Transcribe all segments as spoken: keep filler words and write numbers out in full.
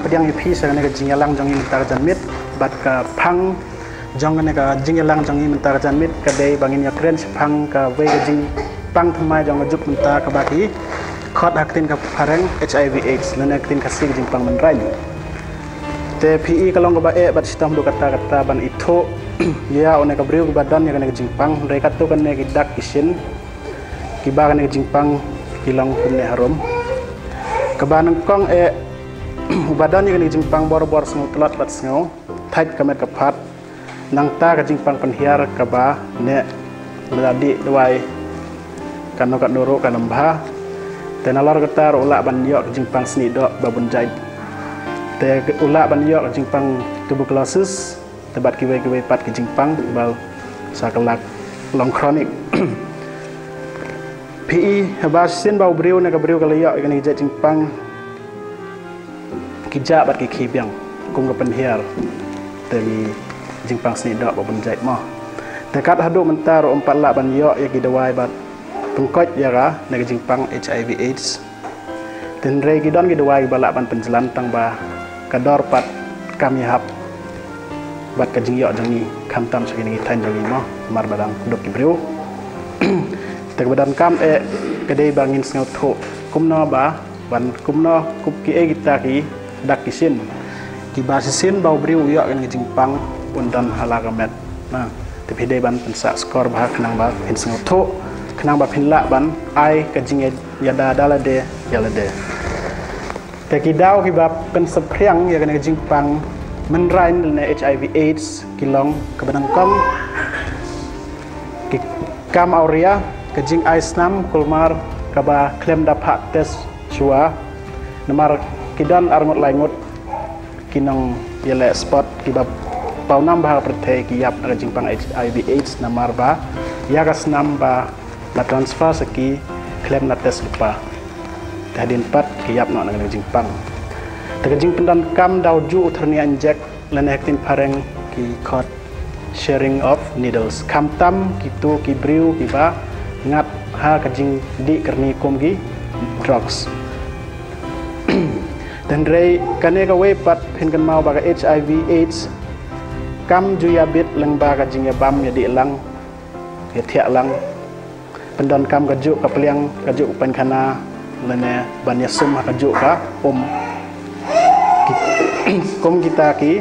Pdiang ïa phi sha kane ka jingïalang jong ngi mynta ka janmiet, bad ka phang jong kane ka jingïalang jong ngi mynta ka janmiet ka dei ba ngin ïakren shaphang kawei ka jingpang thymmai jong ka juk mynta kaba ki khot ha ka ktien ka phareng HIV AIDS lane ka ktien Khasi ka jingpang mynrain. Te phi i ka long kaba eh bad shitom haduh katta katta ban ithuh ïa une ka briew kaba don ïa kane ka jingpang, hynrei katto katne ki dak ki shin kiba kane ka jingpang ki long kumne harum. Kaba nyngkong eh, uba don ïa kane ka jingpang barabor sngew tlot bad sngew thait ka met ka phad. Nangta ka jingpang pynhiar kaba neh, lada dih dawai kano kano ruh kan ym bha. Te nalor kata ruh u lah ban ïoh ka jingpang snieh doh ba bun jait. Te u lah ban ïoh ka jingpang tuberculosis, te bad kiwei kiwei pat ki jingpang ba sa ka lak long chronic. Phi i, haba shisien ba u briew ne ka briew ka la ïoh ïa kane ka jait jingpang, ki jah bad ki khie biang kum ka pynhiar te ki jingpang snieh doh ba bun jait mo. Te kat haduh mynta ruh ym pat lah ban ïoh ïa ki dawai bad pynkhiah ïa kane ka jingpang HIV AIDS. Te hynrei ki don ki dawai kiba lah ban pynjlan tang ba ka dor pat kam ïahap bad ka jingïoh jong ngi, khamtam sha kine ki thaiñ jong ngi mo, namar ba dang duk ki briew. Te kaba donkam eh ka dei ba ngin sngewthuh kumno ba ban kumno, kup kiei kita ki dak ki shin kiba shisien ba u briew u ïoh kane ka jingpang un don ha la ka met. Na, te phi dei ban pynsah skor bha khnang ba phin sngewthuh, khnang ba phin lah ban ai ka jingïada da lade ïa lade. Te ki daw kiba pynsaphriang ïa kane ka jingpang mynrain lane HIV AIDS ki long kaba nyngkong, ki kam awria, ka jingai snam kulmar kaba khlem da phah test shuwa. Namar ki don arngut laingut ki nongïaleh spot kiba pawnam bha ha ka pyrthei ki ïap na ka jingpang HIV AIDS namar ba ïa ka snam ba la transfer sha ki khlem la test lypa. Te hadien pat ki ïap noh na ka jingpang. Te ka jingpyndonkam daw juh u thyrnia injek lane ha ka ktien phareng ki khot sharing of needles, khamtam kito ki briew kiba ngat ha ka jingdih kyrni kum ki drugs. Te hynrei kane kawei pat phin kynmaw ba ka HIV AIDS kam ju ïabit lyngba ka jingïabam ïadih lang, ïathiah lang. Pyndonkam kajuh ka pliang, kajuh ka painkhana, lane ban ïasum ha kajuh ka um. Ki, kum kita ki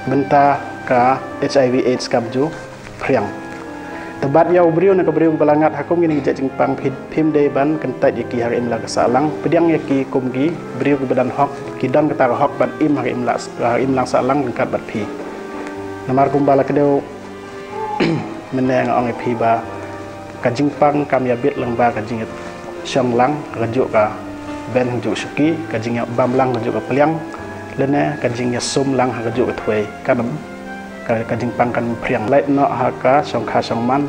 bynta ka HIV AIDS kam ju phriang. Te bad ïa u briew ne ka briew ba la ngat ha kum kine ki jait jingpang, phi, phim dei ban kyntait ïa ki ha ka imlang ka sahlang. Pdiang ïa ki kum ki briew kiba don hok, ki don kata ka hok ban im ha ka imlang, ha ka imlang sahlang ryngkat bad phi. Namar kumba la kdew mynne nga ong ïa phi ba ka jingpang kam ïabit lyngba ka jingïashong lang ha kajuh ka bench, ha kajuh ka shuki, ka jingïabam lang ha kajuh ka pliang, lane ka jingïasum lang ha kajuh ka thwei. Kan ym, ka, ka jingpang kan ym phriang. Lait noh ha ka shongkha shongman.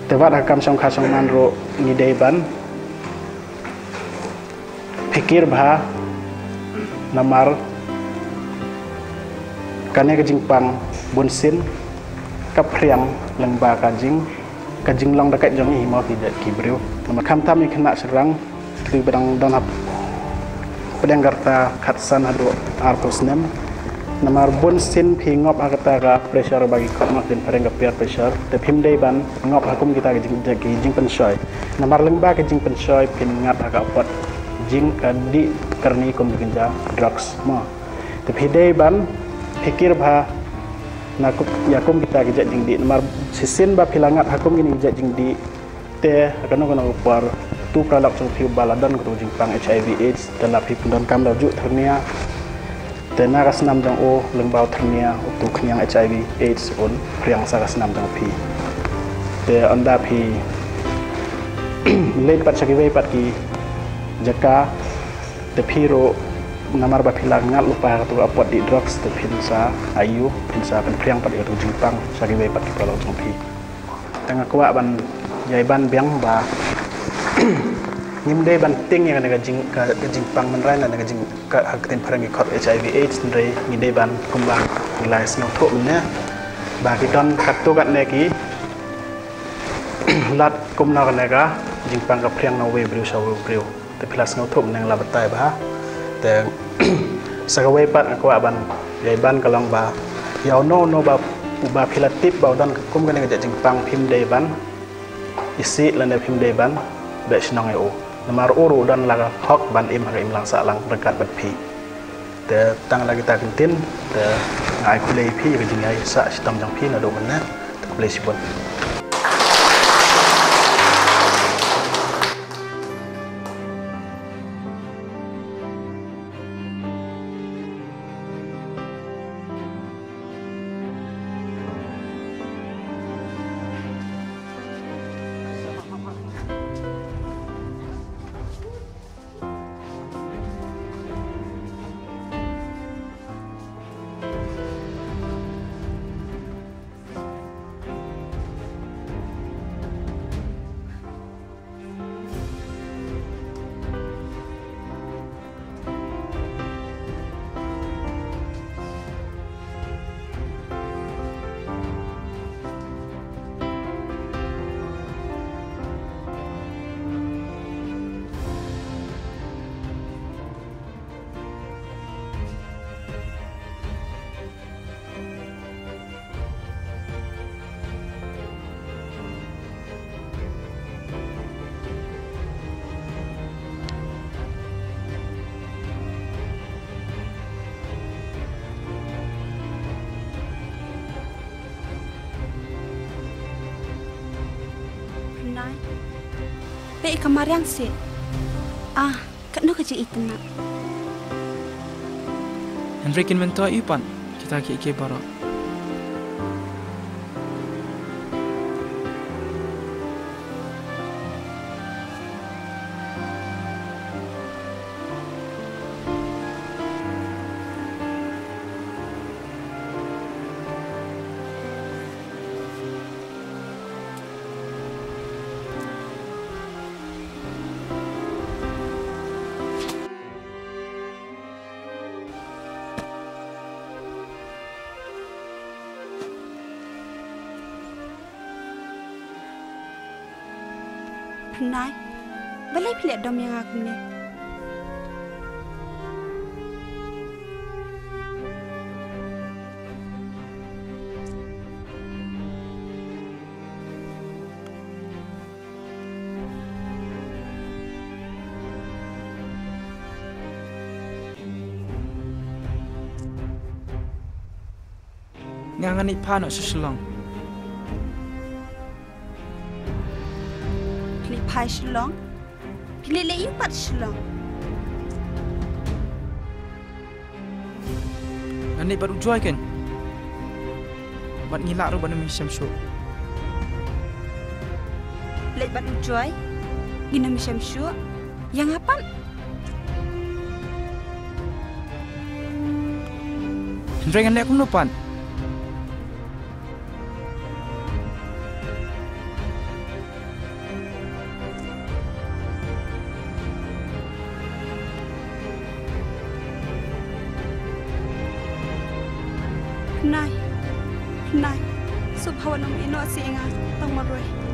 Te wat ha ka kam shongkha shongman ruh ngi dei ban pyrkhat bha, namar kane ka jingpang bunsien ka phriang lyngba ka jing, ka jinglong dakait jong ngi hi mo ki, ki briew. Namar khamtam ngi khynnah shynrang, kiba dang don hapdeng ka rta khatsan haduh arphew snem. Namar bunsien phi ngop ha kata ka pressure ba ki khot ma, phin pyrshang ka peer pressure. Te phim dei ban ngop ha kum kita ki jing, ki jingpynshoi. Namar lyngba ki jingpynshoi phin ngat ha ka apot jing ka dih kyrni kum ki kynja drugs mo. Te phi dei ban pyrkhat bha na kum, ïa kum kita ki jait jingdih. Namar shisien ba phi la ngat ha kum kine ki jait jingdih, te ha kano kano ka por utu u paralok jong phi uba la don kato ka jingpang HIV AIDS, te la phi pyndonkam da u juh thyrnia, te na ka snam jong u, lyngba u thyrnia, utu u khñiang HIV AIDS un phriang sha ka snam jong phi. Te ynda phi leit pat sha kiwei pat ki jaka, te phi ruh namar ba phi la ngat lypa ha kato ka apot dih drugs, te phin sa ïoh, phin sa pynphriang pat ïa kato ka jingpang sha kiwei pat ki paralok jong phi. Te nga kwah ban ïai ban biang ba ngim dei ban tieng ïa kane ka jing, ka, ka jingpang mynrain lane ka jing, ka, ha ka ktien phareng ki khot HIV AIDS, hynrei ngi dei ban kumba ngi la sngewthuh mynne ba ki don katto katne ki lad kumno kane ka jingpang ka phriang na uwei u briew sha uwei u briew. Te phi la sngewthuh mynne nga la batai bha. Te sa kawei pat nga kwah ban ïai ban ka long ba ïa uno uno ba uba phi la tip ba u don kum kane ka jingpang phim dei ban isih lane phim dei ban beh shnong ïa u. Namar u ruh u don la ka hok ban im ha ka imlang sahlang ryngkat bad phi. Te tang la kita ki ktien, te nga ai khublei ïa phi ïa ka jingïaisah shitom jong phi naduh mynne. Te khublei shibun. Nai. Peit ka mariang seh. Ah, katno ka jingïeit na. Hynrei kin myntoi pat kita kiei kiei baroh. Nai, balei phi leh dom ïa nga kumne? Nga ngan leit phai noh sha Shillong. Leit phai Shillong? Phi leit leh aïu pat Shillong? Ngan leit bad u Joy kein. Bad ngi lah ruh ban ym ïashem shuh. Leit bad u Joy? Ngin ym ïashem shuh? Ïa nga pat? Hynrei ngan leh kumno pat? Nai, nai, sngewbha wat nym ïeh noh seh ïa nga tang marwei.